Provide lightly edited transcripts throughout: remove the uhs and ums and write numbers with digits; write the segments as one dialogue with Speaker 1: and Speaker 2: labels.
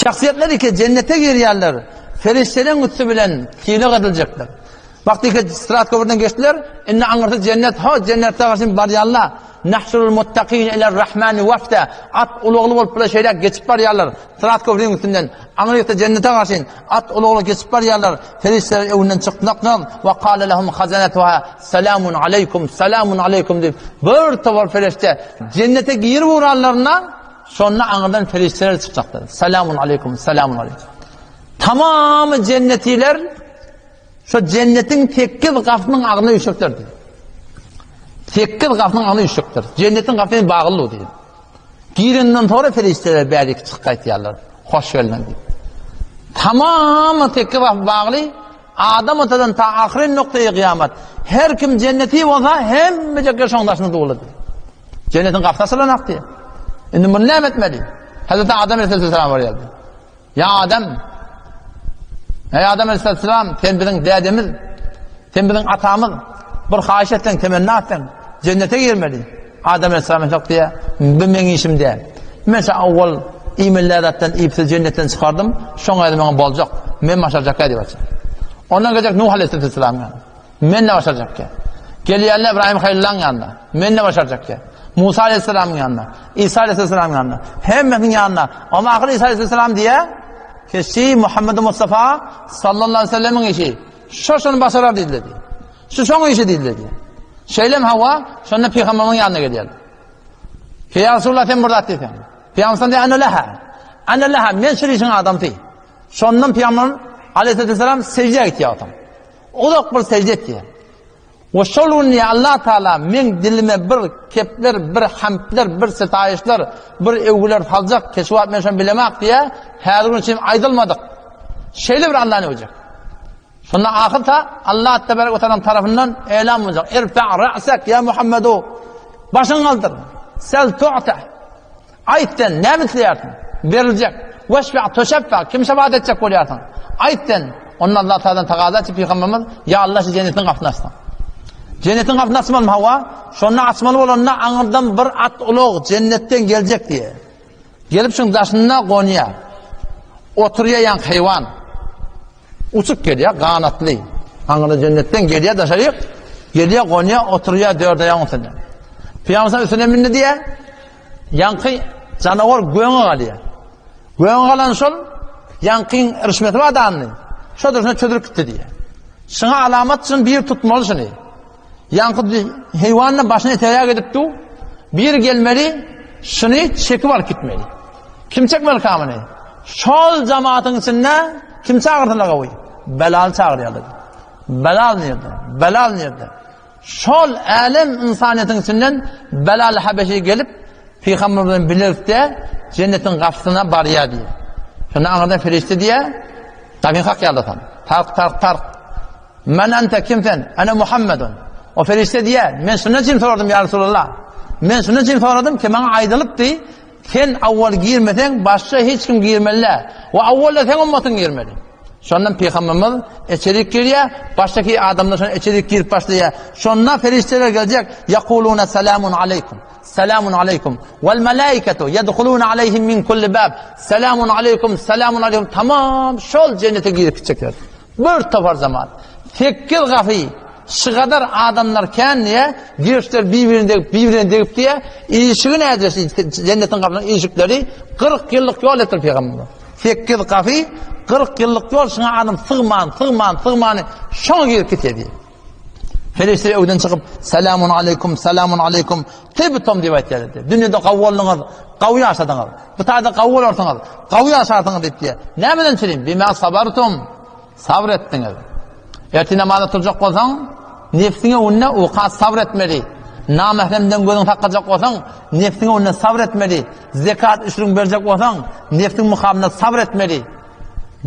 Speaker 1: Şahsyýetler ki jennete girýärler, ferişteleriň üsti bilen sylag ediljekler. Wagty ki Sırat köprüden geçdiler, indi aňyrsy jennet, ho jennete garşy barýarlar. Nahşurul muttakin iler rahmani wafda. At ulagly bolup bile şeýle geçip barýarlar. Sırat köprüniň üstünden aňyrykda jennete garşy at ulagly geçip barýarlar. Perişdeler öňünden çykmakdan we kale lehum hazanatuha selamun aleýkum selamun aleýkum diýip bir topar perişde jennete girip uranlarynda şonda aňyrdan perişdeler çykjakdyr. Selamun aleýkum selamun aleýkum. Tamamy jennetiler Şo jennetiň sekiz gapynyň agzyna üýşüpdir diýdi. Sekiz gapynyň agzyna üýşüpdir. Jennetiň gapysy bagly diýdi. Girenden sonra perişdeler bärik çykyp gaýtýarlar. Hoş geldiň diýip. Tamamy sekiz gapy bagly. Adam atadan ta ahyryn noktaýy kyýamat. Her kim jenneti bolsa, hemmejekler şoň daşyna doly diýdi. Jennetiň gapysy açylanak diýdi. Indi muny näme etmeli? Hazreti Adam aleyhisselam barýardy. Ýa Adam! Eý Adam aleyhisselam, sen biziň dädemiz, sen biziň atamyz. Bir haýyş etseň, temenna etseň, jennete girmeli. Adam aleyhisselam şok diýýär, bu meň işim däl. Men şu awwal iýmeli zatdan iýip sizi jennetden çykardym, şoň özi maňa boljak. Men başarjak diýip aýtýar. Ondan geljek Nuh aleyhisselam. Men ne başarjak ki? Gelýärler İbrahim Halyllaň ýanyna. Men ne başarjak ki? Musa aleyhisselamyň ýanyna. İsa aleyhisselamyň ýanyna. Hemmesiniň ýanyna. Amma ahyr İsa aleyhisselam diýe, Keşi Muhammed Mustafa sallallahu aleyhi ve sellemiň işi. Şo şony başarar diýdiler diýe. Şu şoň işi diýdiler diýe. Şeýlem hawa, şonda pygamberimiň ýanyna gelýär. Ki ya Resulallah sen bir zat diýseň. Pygamber diýe, ana leha. Ana leha, men şu işiň adamsy. Şondan pygamber aleyhisselam secdeye gitýär. Uzak bir sežde etýär. We şol gün diýýär, Allah Taala meň dilime bir kepler, bir hamdler, bir sitaýyşlar, bir öwgüler saljak, ki şu wagt men şony bilemak diýýär, häzir gün üçin aýdylmadyk. Şeýle bir Allany öwjek. Şonda ahyr ta Allah tebarek we taala tarapyndan elan boljak. Irfa ra'sak ya Muhammedu. Başyňy galdyr. Sel tu'ta. Aýt sen, näme isleýärsiň? Beriljek. Weşfe tuşeffe, kim şefaat etjek bolýarsyň? Aýt sen. Onda Allah Tagaladan tagaza etdi pygamberimiz, Ýa Allah şu jennetiň gapysyny açsyn. Jennetiň gapysyny açmalymy hawa? Şonda açmaly bolanda aňyrdan bir at ulag jennetden geljek diýe. Gelip şuň daşynda gonýar. Oturýar ýaňky heýwan. Uçup gelýär, ganatly. Aňyrda jennetden gelýär daşaryk, gelýär, gonýar, oturýar dört aýagyň üstünde. Pygamber üstüne mindi diýär. Ýaňky janawar göňe galýar. Göňe galan şol ýaňkyň irişmesi bar dandy. Şo durşuna çözülip gitdi diýär. Şuňa alamat üçin bir tutmaly şuny. Ýaňky heýwan başyny eteýä gidip du. Bir gelmeli, şuny çekip alyp gitmeli. Kim çekmeli kamyny? Şol jamatyň içinde kim çagyrsalar gowy? Belal çagyrýarlar. Belal nirde? Belal nirde? Şol älem ynsanyýetiň içinden Belal Habeşi gelip, Pygamber bilen bilelikde jennetiň gapysyna barýar diýýär. Şonda aňyrdan perişde diýýär, Gapyny kakýarlar sen. Tark, tark, tark. Men ente kim sen? Ene Muhammedun. O perişde diýýär, men şundan üçin soradym ýa Resulallah. Men şundan üçin soradym ki maňa aýdylypdy, sen awwal girmeseň başga hiç kim girmeli däl. We awwal-da seň ummatyň girmeli. Şondan Pygamberimiz içerik girýär, başdaky adamlar şonda içerik girip başlaýar. Şonda perişdeler geljek, Ýakuluna selamun aleýkum. Selamun aleýkum. Wal malaikatu yedhuluna aleyhim min kulli bab. Selamun aleýkum, selamun aleýkum. Tamam şol jennete girip gitjekler. Bir topar zaman. Sekiz gapy şygadar adamlar kän diýe, girişler bir-birine degip, bir-birine degip diýe, işigi näde jennetiň gapynyň işikleri 40 ýyllyk ýol etdir pygamberimiz. Sekiz gapy 40 ýyllyk ýol şuňa adam sygman, sygman, sygman şoňa girip gitýär diýe. Perişde öwden çykyp, Selamun aleýkum, selamun aleýkum, tibtum diýip aýtýar diýdi. Dünýede gawy bolduňyz, gawy ýaşadyňyz. Bu taýda gawy bolarsyňyz, gawy ýaşarsyňyz diýip diýýär. Nämeden çürim? Bima sabartum. Sabr etdiňiz. Ertir namaza turjak bolsaň, nefsiňe öňünde uka sabr etmeli. Namähremden gözüňi saklajak bolsaň, nefsiňe öňünde sabr etmeli. Zekat üşrüň berjek bolsaň, nefsiň mukamynda sabr etmeli.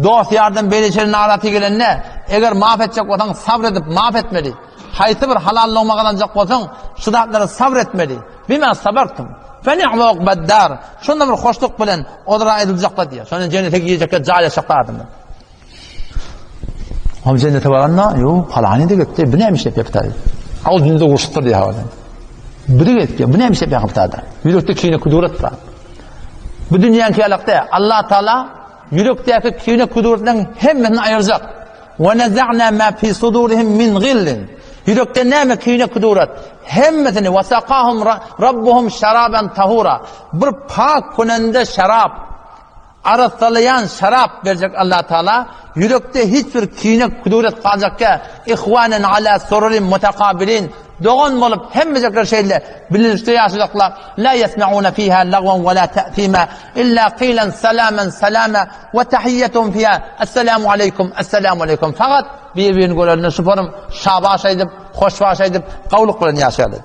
Speaker 1: Dost-ýardan beýle-şeýle naraty gelende, eger maaf etjek bolsaň, sabr edip, maaf etmeli. Haýsy bir halal logma gazanjak bolsaň, şu zatlara sabr etmeli. Bima sabartum, fe ni'me ukbaddar. Şonda bir hoşluk bilen olara aýdyljaklar diýýär. Şonda jennete girjekler, jaýlaşjaklar adamlar. Hem jennete baranda, ýo, palany de gitdi, bu näme işlep ýapytar? Aw dünýede urşupdyr diýýär hawadan. Biri gitdi, bu näme işlep ýapytar? Ýürekde kine kudurat bar. Bu dünýäniň ýalakda Allah Taala. ýürekdäki kine kudurtlaryň hemmesini aýyrjak. Ve neza'na ma fi sudurihim min gillin. Ýürekde näme kine kudurat hemmesini ve sakahum rabbuhum şaraban tahura. Bir pak künende şarap Arassalaýan şarap berjek Allah Taala ýürekde hiç bir kine kuduret galjakka ihwanen ala sururin mutakabilin dogan bolup hemmejekler şeýle birlikde ýaşajaklar la yesmauna fiha lagwan we la ta'thima illa qilan salaman salama we tahiyyetuhum fiha esselamu aleýkum esselamu aleýkum fakat bir-birini görende şu forum şabaş aýdyp hoşbaş aýdyp gowluk bilen ýaşaýarlar.